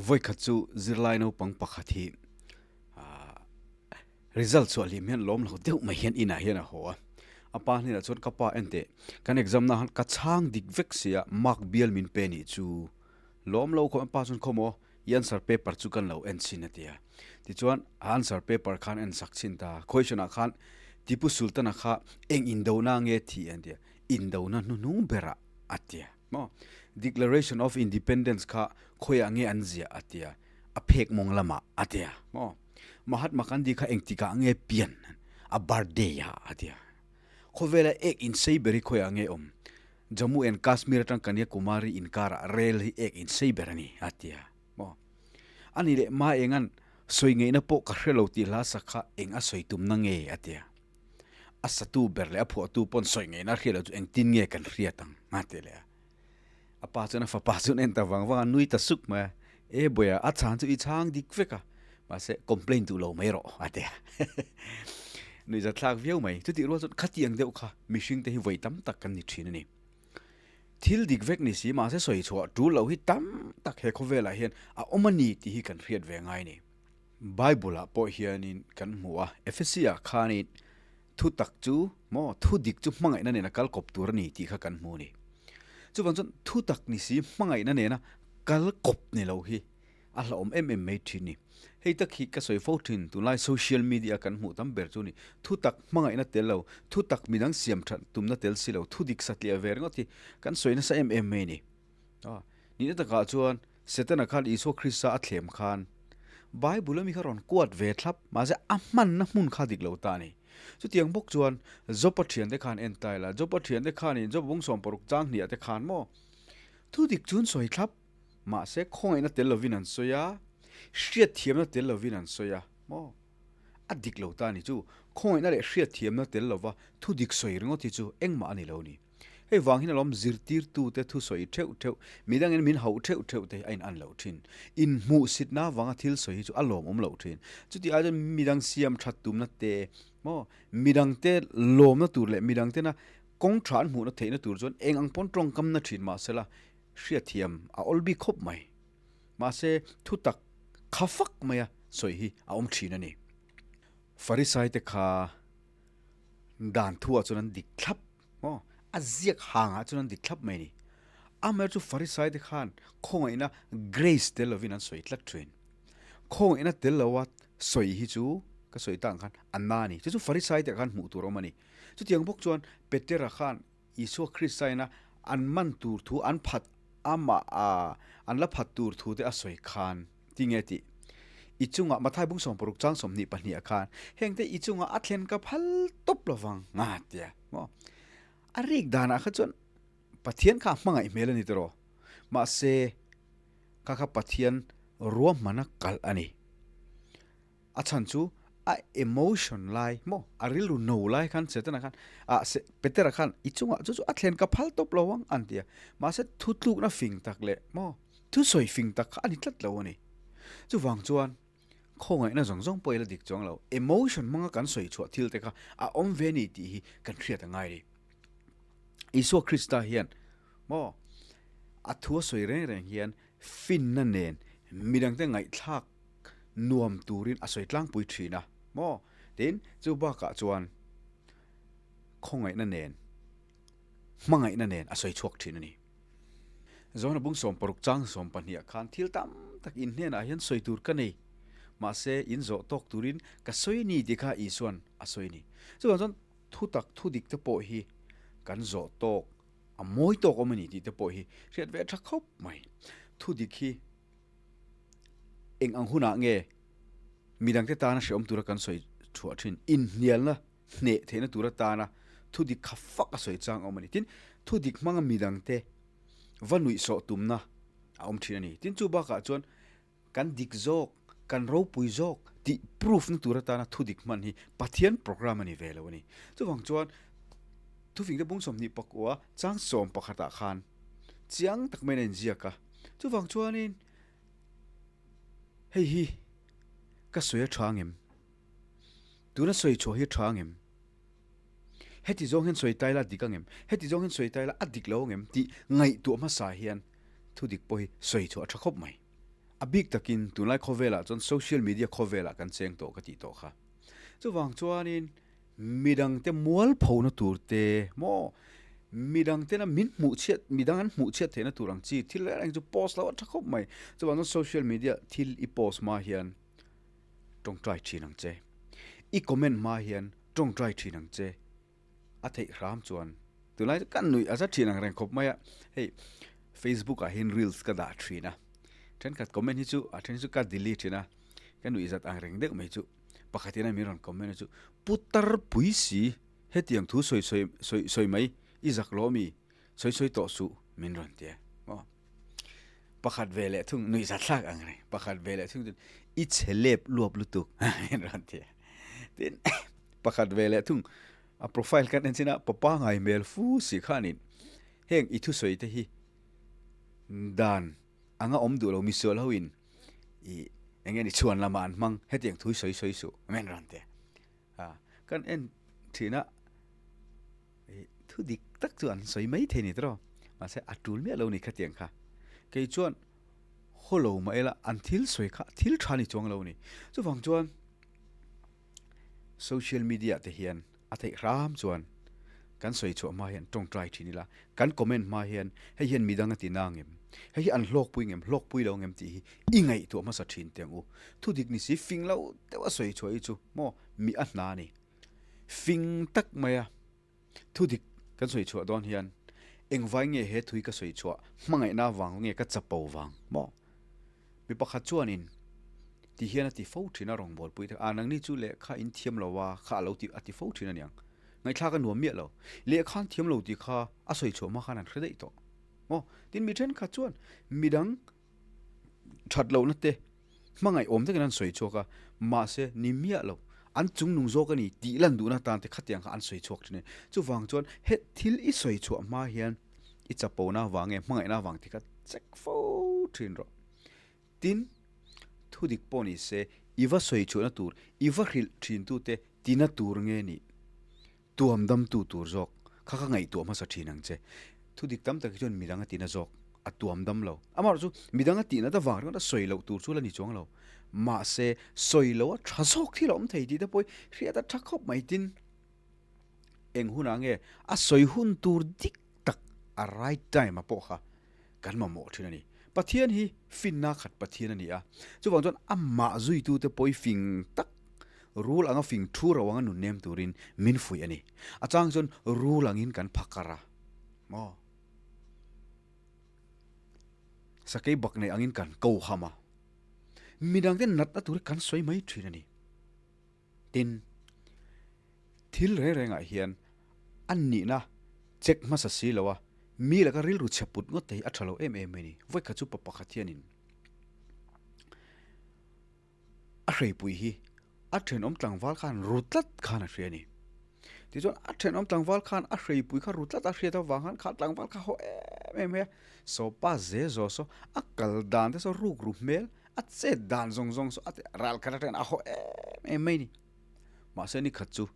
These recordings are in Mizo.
Vawikhat chu zirlai naupang pakhat hi result chhuah hlim hian lawm lo deuh mai hian inah hian a haw a. A pa hnenah chuan ka pa en teh, kan exam na han ka chhang dik vek sia mark bial min pe nih chu lawm lo khawp a pa chuan khawmaw i answer paper chu kan lo en chhin a ti a. Tichuan a answer paper khan en sak chhin ta, question ah khan Tipu Sultan-a kha eng indona nge thi an ti a, indona hnuhnung berah a ti a. Maw? Declaration of Independence kha khawiah nge an ziah a tia, a phek mawng lamah a tia. Maw? Mahatma Gandhi kha engtikah nge pian a birthday ah a tia. Khawvela ek insei ber hi khawiah nge awm? Jammu and Kashmir atang Kanyakumari inkarah rel hi ek insei ber a ni a tia. Maw? Ani leh ma engan sawi ngeihna pawh ka hre lo tih hla sak kha eng a sawi tumna nge a tia. A satu ber leh a phuahtu pawn sawi ngeihna a hriat loh chu engtin nge kan hriat ang a ti leh a. A pa chuan a fapa chu an en ta vang vang a, nui ta suk mai a, E Boya, a chhan chu i chhang dik vek a, mahse complain duh lo mai rawh a ti a. Nui zathlak viau mai. Chutih rual chuan khatiang deuh kha mihring te hi vawi tam tak kan ni thin a ni. Thil dik vek ni si mahse sawi chhuah tul loh hi tam tak he khawvelah hian a awm a ni tih hi kan hriat ve ngai a ni. Bible ah pawh hianin kan hmu a, Ephesi ah khanin thu tak chu maw thu dik chu hmangaihna nena kal kawp tur a ni tih kha kan hmu a ni. Chuvang chuan thu tak ni si hmangaihna nena kal kawp ni lo hi a hlauhawm em em mai thin ni. Hei tak hi ka sawi fo thin, tunlai social media kan hmuh tam ber chu ni. Thu tak hmangaihna tel lo, thu tak midang siam that tumna tel si lo, thu dik satliah ve ringawt hi kan sawi nasa em em mai a ni. Nihna takah chuan Setana khan Isua Krista a thlem khan Bible ami kha rawn kuat ve thlap, mahse a hmanna hmun kha dik lo ta a ni. Chutiang bawk chuan Jopa thiante khan en ta ila, Jopa thiante khanin Jopa bung 60 chang hniah te khan maw thu dik chu an sawi thlap, mahse khawngaihna tel lovin an sawi a, hriatthiamna tel lovin an sawi a maw? A dik lo ta a ni chu, khawngaihna leh hriatthiamna tel lova thu dik sawi ringawt hi chu engmah a ni lo a ni. Hei vang hian alawm zirtirtute thusawi theuh theuh, midangin min hauh theuh theuh te hi a in-an loh thin. Inhmuhsitna avanga thil sawi hi chu a lawmawm loh thin. Chuti ai chuan midang siam that tumna te maw, midangte lawmna tur leh midangtena kawng tha an hmuhna theihna tur chuan eng ang pawn tawngkamna thin mahsela hriatthiam a awl bik khawp mai. Mahse thutak kha fak maia sawi hi a awm thin a ni. Farisaite kha dan thuah chuan an dik thlap. Maw? A ziak hangah chuan an dik thlap mai a ni. Amaherawhchu Farisai te khan khawngaihna grace tel lovin an sawi tlat thin. Khawngaihna tel loa sawi hi chu ka sawi tak ang khan a na a ni. Chu chu Farisai te khan hmuh tur a awm a ni. Chutiang bawk chuan Petera khan Isua Krista ina an man tur thu an phat amah an la phat tur thu te a sawi khan tinge tih i chungah Mathai bung 60 chang 22 ah khan hengte i chungah a thlen ka phal tawp lovang a tia maw a rik danah kha chuan Pathian kha a hmangaih hmel a ni tawh mahse kha kha Pathian ruahmana kalh a ni. A chhan chu a emotion lai maw a rilru no lai khan Setana khan ah se Petera khan i chungah chu chu a thlen ka phal tawp lo ang an ti a mahse thutlukna fing tak leh maw thusawi fing tak kha a ni tlat lo a ni. Chuvang chuan khawngaihna zawng zawng pawh i la dik chuang lo emotion hmanga kan sawi chhuah thil te kha a awm ve a ni tih hi kan hriat a ngai a ni. Isua Krista hian maw a thu a sawi reng reng hian finna nen midangte ngaihthlak nuam turin a sawi tlangpui thin a maw? Tin, chu bakah chuan khawngaihna nen, hmangaihna nen a sawi chhuak thin a ni. Zona bung 60 chang 12 ah khan thil tam tak in hnenah hian sawi tur ka nei, mahse in zawh tawk turin ka sawi ni tih kha Isuan a sawi a ni. Chuvang chuan thutak thudik te pawh hi kan zawh tawk a mawi tawk awm a ni tih te pawh hi hriat ve tha khawp mai. Thudik hi Eng ang hunah nge midangte tana hrehawm tura kan sawi chhuah thin? Inhnialna hneh theihna tur atana thudik kha fak a sawi chang a awm a ni. Tin, thudik hmanga midangte va nuihsawh tumna a awm thin a ni. Tin, chu bakah chuan kan dik zawk, kan ropui zawk tih proof na tur atana thudik hman hi Pathian program a ni ve lo a ni. Chuvang chuan thufingte bung 29 chang 11 ah khan chiang tak maiin a inziak a. Chuvang chuanin hei hi ka sawi a tha angem? Tuna sawi chhuah hi a tha angem? Heti zawng hian sawi taila a dik angem? Heti zawng hian sawi taila a dik lo angem? Tih ngaihtuah hmasa hian thu dik pawh hi sawi chhuah a tha khawp mai. A bik takin tunlai khawvelah chuan social media khawvelah kan cheng tawh ka tih tawh kha. Chuvang chuanin midangte mualphona tur te maw midangtena min hmuh chhiat midang an hmuh chhiat theihna tur ang chi thil reng reng chu post lo a tha khawp mai. Chuvang chuan social media thil i post hma hian tawngtai thin ang che. I comment hma hian tawngtai thin ang che. A theih hram chuan tunlai chu ka nuih a za thin ang reng khawp mai a, hei Facebook ah hian reels ka dah thin a, thenkhat comment hi chu a then chu ka delete thin a, ka nuih zat ang reng deuh mai chu pakhat in a min rawn comment a chu putar pui si hetiang thu sawi sawi sawi sawi mai i zak lo ami sawi sawi tawh suh min rawn ti a maw pakhat ve leh thung nuih zat thlak ang reng pakhat ve leh thung chuan i chhe lep luap lutuk min rawn ti a tin Pakhat ve leh thung, a profile kan en chin a, papa ngai hmel fu si khanin heng i thusawi te hi dan anga awm duh lo misual ho in i eng nge ni chhuan lamah an hmang hetiang thu sawi sawi suh men ran te a kan en thin a thu dik tak chu an sawi mai thei ni tawh mahse a tul miah lo ni khatiang kha kei chuan haw lo mah ila an thil sawi kha thil tha ni chuang lo ni chuvang chuan Social media te hian a theih hram chuan kan sawi chhuah hma hian tawngtai thin ila, kan comment hma hian hei hian midang a ti na ngem, hei hi an hlawkpui ngem, hlawkpui lo ngem tih hi i ngaihtuah hmasa thin teh ang u. Thudik ni si fing lo deuh a sawi chhuah hi chu maw mi a hna a ni. Fing tak maia thudik kan sawi chhuah dawn hian engvai nge he thui ka sawi chhuah hmangaihna vang nge ka chapo vang maw? Mi pakhat chuanin ti hian a ti fo thin a rawngbawlpui te a nangni chu lehkha in thiam lo a kha a lo ti a ti fo thin a niang. Ngaihthlak a nuam miah lo. Lehkha an thiam lo tih kha a sawi chhuah hma khan an hre daih tawh. Maw? Tin mi thenkhat chuan midang that lohna te hmangaih awm takin an sawi chhuak a, mahse ni miah lo. An chungnung zawk a ni tih lan duhna tan te khatiang kha an sawi chhuak thin a ni. Chuvang chuan he thil i sawi chhuah hma hian i chapona avang nge hmangaihna avang tih kha check fo thin rawh. Tin, thu dik pawh ni se, i va sawi chhuahna tur, i va hrilh thin tute tina tur nge nih? Tuam damtu tur zawk kha ka ngaihtuah hmasa thin ang che. Thu dik tam tak hi chuan midang a tina zawk, a tuam dam lo. Amaherawhchu, midang a tihna ta vang ringawt a sawi loh tur chu la ni chuang lo. Mahse, sawi loh a tha zawk thil a awm thei tih te pawh hi hriat a tha khawp mai. Tin, eng hunah nge a sawi hun tur dik tak a right time a pawh kha kan mamawh thin a ni. Pathian hi finna khat Pathian a ni a, chuvang chuan amah zuitute pawh hi fing tak, rul anga fing thu ro anga nun nem turin min fuih a ni. A chang chuan rul angin kan phakar a, maw? Sakei bak nei angin kan ko ham a, midangte natna tur hi kan sawi mai thin a ni. Tin, thil reng rengah hian a nihna check hmasa si lo a, mi laka rilru chhe put ngawt te hi a tha lo em em mai ni. Vawikhat chu pa pakhat hianin a hreipui hi a thenawm tlangval khan ru tlat khan a hria a ni. Tichuan a thenawm tlangval khan a hreipui kha ru tlat a hriat avang khan kha tlangval kha haw em em mai a, saw pa ze zaw saw a kal dan te saw ruk ru hmel A chet dan zawng zawng chu a ti ral khat atangin a haw em em mai ni. Mahse ni khat chu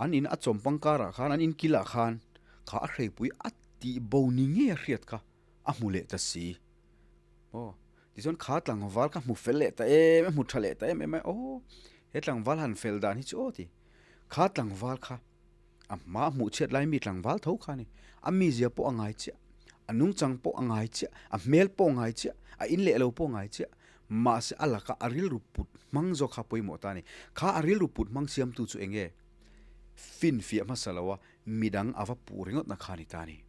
an in a chawmpang karah khan an in kilah khan kha a hreipui a tih bo ni ngei a hriat kha a hmu leh ta si. Aw tichuan kha tlangval kha hmu fel leh ta em a hmu tha leh ta em em mai aw he tlangval han fel dan hi chu aw ti. Kha tlangval kha A hma hmuh chhiat lai mi tlangval tho kha a ni. A mizia pawh a ngai chiah, a nungchang pawh a ngai chiah, a hmel pawh a ngai chiah, a in leh lo pawh a ngai chiah. Mahse a laka a rilru put hmang zawk kha pawimawh ta a ni. Kha a rilru put hmang siamtu chu eng nge? Finfiah hmasa lo a midang a va puh ringawtna kha a ni ta a ni.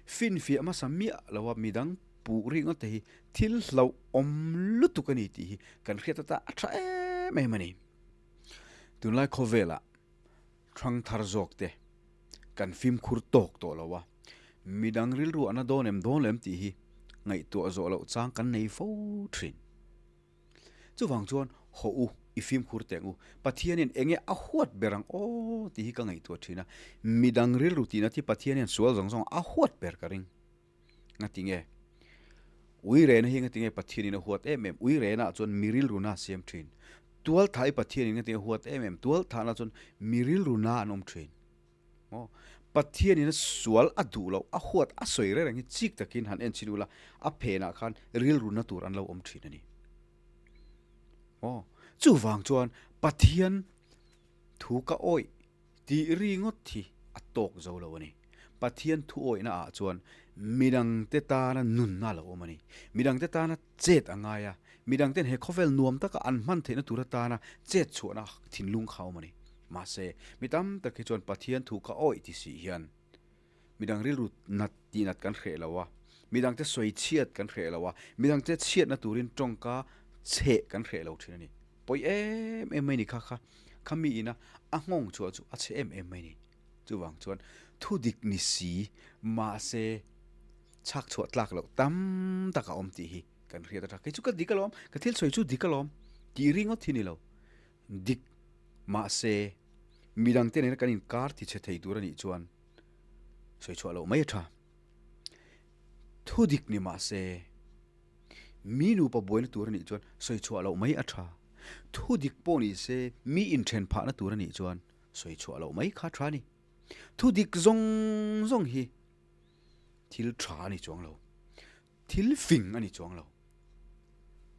Finfiah hmasa miah lo a midang puh ringawt te hi thil hlauhawm lutuk a ni tih hi kan hriat ata a tha em em a ni. Tunlai khawvelah Thang thar zawk te kan fimkhur tawk tawh lo a, midang rilru a na dawn em dawn lo em tih hi ngaihtuah zawh loh chang kan nei fo thin. Chuvang chuan haw u, i fimkhur teh ang u, Pathianin eng nge a huat ber ang aw tih hi ka ngaihtuah thin a, midang rilru tihna thi Pathianin sual zawng zawng a huat ber ka ring. Ngati nge? Ui rena hi ngati nge Pathianin a huat em em? Ui rena chuan mi rilruna a siam thin. Tual thah hi Pathianin ngati nge a huat em em? Tual thahna chuan mi rilruna an awm thin. Maw? Pathianin a sual a duh loh, a huat a sawi reng reng hi chik takin han en chin ula, a phenah khan rilruna tur an lo awm thin a ni. Aw, chuvang chuan Pathian thu ka awih tih ri ngawt hi a tawk zo lo a ni. Pathian thu awihna ah chuan midangte tana nunna a lo awm a ni. Midangte tana chet a ngai a, midangten he khawvel nuam taka an hman theihna tur atana chet chhuahna thinlung kha a awm a ni. Mahse, mi tam tak hi chuan Pathian thu ka awih ti si hian midang rilru nat tih nat kan hreh lo a, midangte sawi chhiat kan hreh lo a, midangte chhiatna turin tawngka chheh kan hreh lo thin a ni. Pawi em em mai ni kha kha, kha mi ina a nghawng chhuah chu a chhe em em mai ni. Chuvang chuan thu dik ni si mahse chhak chhuah tlak loh tam tak a awm tih hi kan hriat a tha. Kei chu ka dik alawm, ka thil sawi chu dik alawm tih ringawt hi ni lo. Dik mahse midangte nena kan inkar ti chhe thei tur a nih chuan sawi chhuah loh mai a tha. Thu dik ni mahse mi nupa buaina tur a nih chuan sawi chhuah loh mai a tha. Thu dik pawh ni se mi inthen phahna tur a nih chuan sawi chhuah loh mai kha tha a ni. Thu dik zawng zawng hi thil tha a ni chuang lo. Thil fing a ni chuang lo.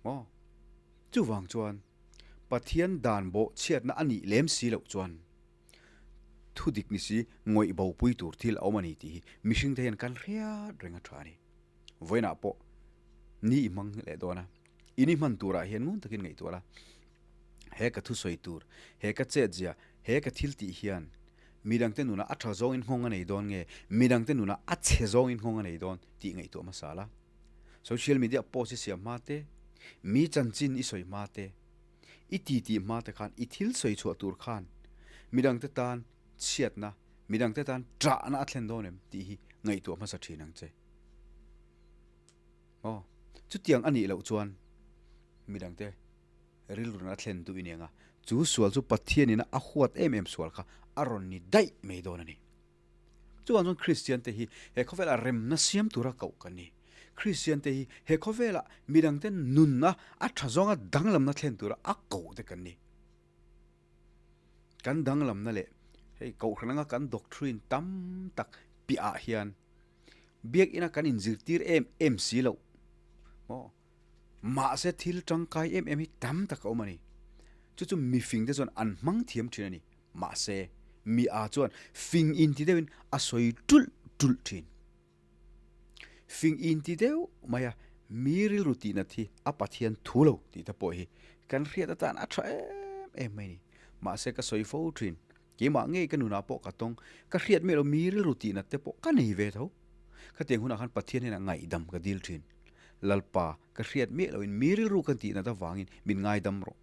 Maw? Chuvang chuan Pathian dan bawh chhiatna a nih lem si loh chuan thu dik ni si ngawih bopui tur thil a awm a ni tih hi mihringte hian kan hriat reng a tha a ni. Vawiinah pawh ni i hmang leh dawn a, in i hman turah hian ngun takin ngaihtuah la, he ka thusawi tur, he ka chetzia, he ka thil tih hian midangte nunah a tha zawngin nghawng a nei dawn nge, midangte nunah a chhe zawngin nghawng a nei dawn tih ngaihtuah hmasa la. Social media post i siam hma te, mi chanchin i sawi hma te, i titi hma te khan i thil sawi chhuah tur khan midangte tan chhiatna, midangte tan ṭahna a thlen dawn em tih hi ngaihtuah hmasa ṭhin ang che. Aw, chutiang a nih loh chuan midangte rilrun a thlen duh i nia nga, chu sual chu Pathianin a huat em em sual kha a rawn ni daih mai dawn a ni. Chuvang chuan Kristiante hi he khawvelah remna siam tura koh kan ni. Kristiante hi he khawvelah midangte nunna a tha zawnga danglamna thlen tura a koh te kan ni. Kan danglamna leh hei kohhran anga kan doctrine tam tak piahah hian biakina kan inzirtir em em si loh maw? Mahse thil tangkai em em hi tam tak a awm a ni. Chu chu mifing te chuan an hmang thiam thin a ni. Mahse mi a chuan fing inti deuhin a sawi tulh tulh thin. Fing inti deuh mai a, mi rilru tih nat hi a Pathian thu lo tih te pawh hi kan hriat atan a tha em em mai a ni. Mahse ka sawi fo thin. Keimah ngei ka nunah pawh ka tawng, ka hriat miah lo mi rilru tih nat te pawh ka nei ve tho. Khatiang hunah khan Pathian hian a ngaihdam ka dil thin. Lalpa, ka hriat miah loin mi rilru kan tih nat avangin min ngaidam rawh.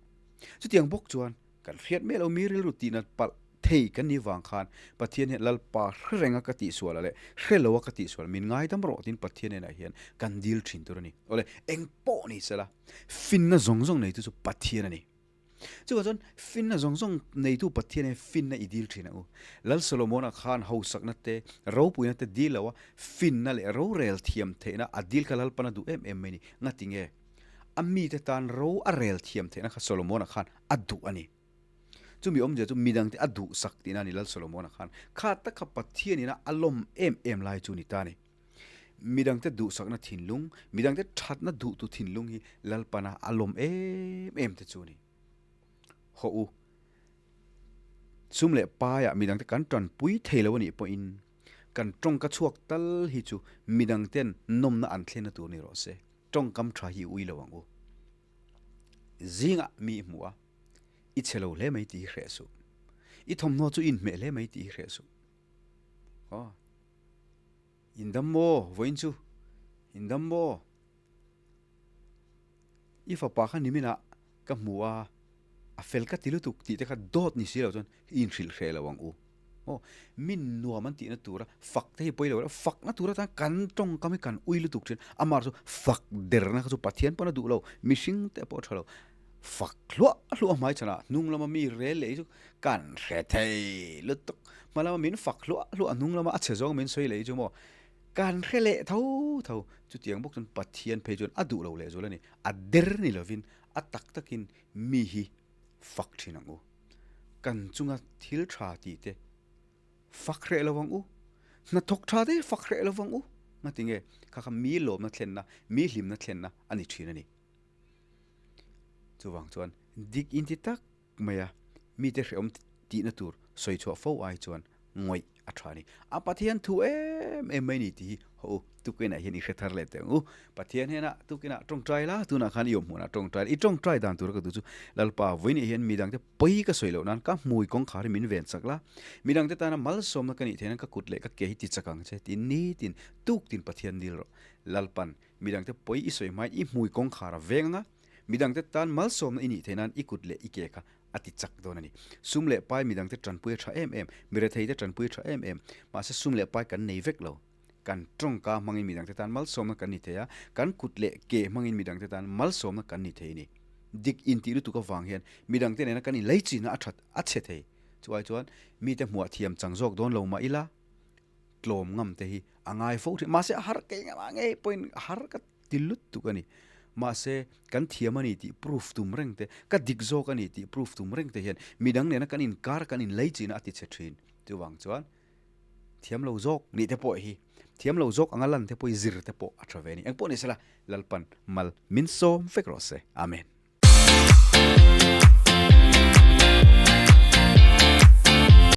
Chutiang bawk chuan kan hriat miah lo mi rilru tih nat palh thei kan nih vang khan Pathian hian Lalpa hre renga ka tihsual ah leh hre lo a ka tihsual min ngaidam rawh tiin Pathian hnenah hian kan dil thin tur a ni. Awle, eng pawh ni sela, finna zawng zawng neitu chu Pathian a ni. Chuvang chuan finna zawng zawng neitu Pathian hian finna i dil thin ang u. Lal Solomona khan hausakna te, ropuina te dil lo a, finna leh rorel thiam theihna a dil kha Lalpan a duh em em mai ni. Ngati nge? A mite tan ro a rel thiam theihna kha Solomona khan a duh a ni. Chumi awmzia chu midangte a duhsak tihna a ni Lal Solomona khan. Kha tak kha Pathianina a lawm em em lai chu ni ta a ni. Midangte duhsakna thinlung, midangte thatna duhtu thinlung hi Lalpana a lawm em em te chu a ni. Hawh u, sum leh paiah midangte kan tanpui thei lo a nih pawhin kan tawngka chhuak tal hi chu midangten nawmna an thlenna tur ni rawh se. Tawngkam tha hi ui lo ang u. Zingah mi i hmu a, i chhe lo hle mai tih hi hreh suh. I thawmhnaw chu i inhmeh hle mai tih hi hreh suh. Aw. In dam maw vawiin chu? In dam maw? I fapa kha niminah ka hmu a, a fel ka ti lutuk tih te kha dawt ni si lo chuan i inhrilh hreh lo ang u. Aw, min nuam an tihna tura fak te hi pawi lo reuh, fakna tur atan kan tawngkam hi kan ui lutuk thin. Amah chu fak derna kha chu Pathian pawn a duh lo, mihring te pawh a tha lo. Fak hluah hluah hmaichhanah hnung lama mi rel leh hi chu kan hre thei lutuk. Hma lama min fak hluah hluah hnung lama a chhe zawng min sawi leh hi chu maw kan hre leh tho tho. Chutiang bawk chuan Pathian phei chuan a duh lo leh zual a ni. A der ni lovin a tak takin mi hi fak thin ang u. Kan chunga thil tha tih te fak hreh lo ang u. Hnathawk tha te hi fak hreh lo vang u. Ngatinge, kha kha mi lawmna thlenna, mi hlimna thlenna a ni thin a ni. Chuvang chuan dik inti tak mai a, mite hrehawm tihna tur sawi chhuah fo ai chuan ngawih a tha a ni. A Pathian thu em em mai ni tih hi haw u, tukinah hian i hre thar leh teh ang u. Pathian hnenah tukinah tawngtai la, tunah khan i awm hmunah tawngtai la, i tawngtai dan tura ka duh chu Lalpa vawiinah hian midangte pawi ka sawi loh nan ka hmui kawngkhar hi min ven chak la, midangte tana malsawmna ka nih theih nan ka kut leh ka ke hi ti chak ang che tiin nitin tuktin Pathian dil rawh. Lalpan midangte pawi i sawi hmain i hmui kawngkhar a veng anga, Midangte tan malsawmna i nih theih nan i kut leh i ke kha a ti chak dawn a ni. Sum leh pai midangte tanpui a tha em em, miretheite tanpui a tha em em. Mahse sum leh pai kan nei vek lo. Kan tawngka hmangin midangte tan malsawmna kan ni thei a, kan kut leh ke hmangin midangte tan malsawmna kan ni thei a ni. Dik intih lutuk avang hian midangte nena kan inleichina a that a chhe thei. Chuai chuan mite hmuah thiam chang zawk dawn lo mah ila tlawm ngam te hi a ngai fo thin. Mahse a har kei ngam a ngei pawhin a har ka ti lutuk a ni. Mahse, kan thiam a ni tih proof tum reng te, ka dik zawk a ni tih proof tum reng te hian midang nena kan inkar kan inleichina a ti chhe thin. Chuvang chuan thiam lo zawk nih te pawh hi, thiam lo zawk anga lan te pawh hi zir te pawh a tha ve a ni. Engpawh ni sela, Lalpan mal min sawm vek rawh se. Amen.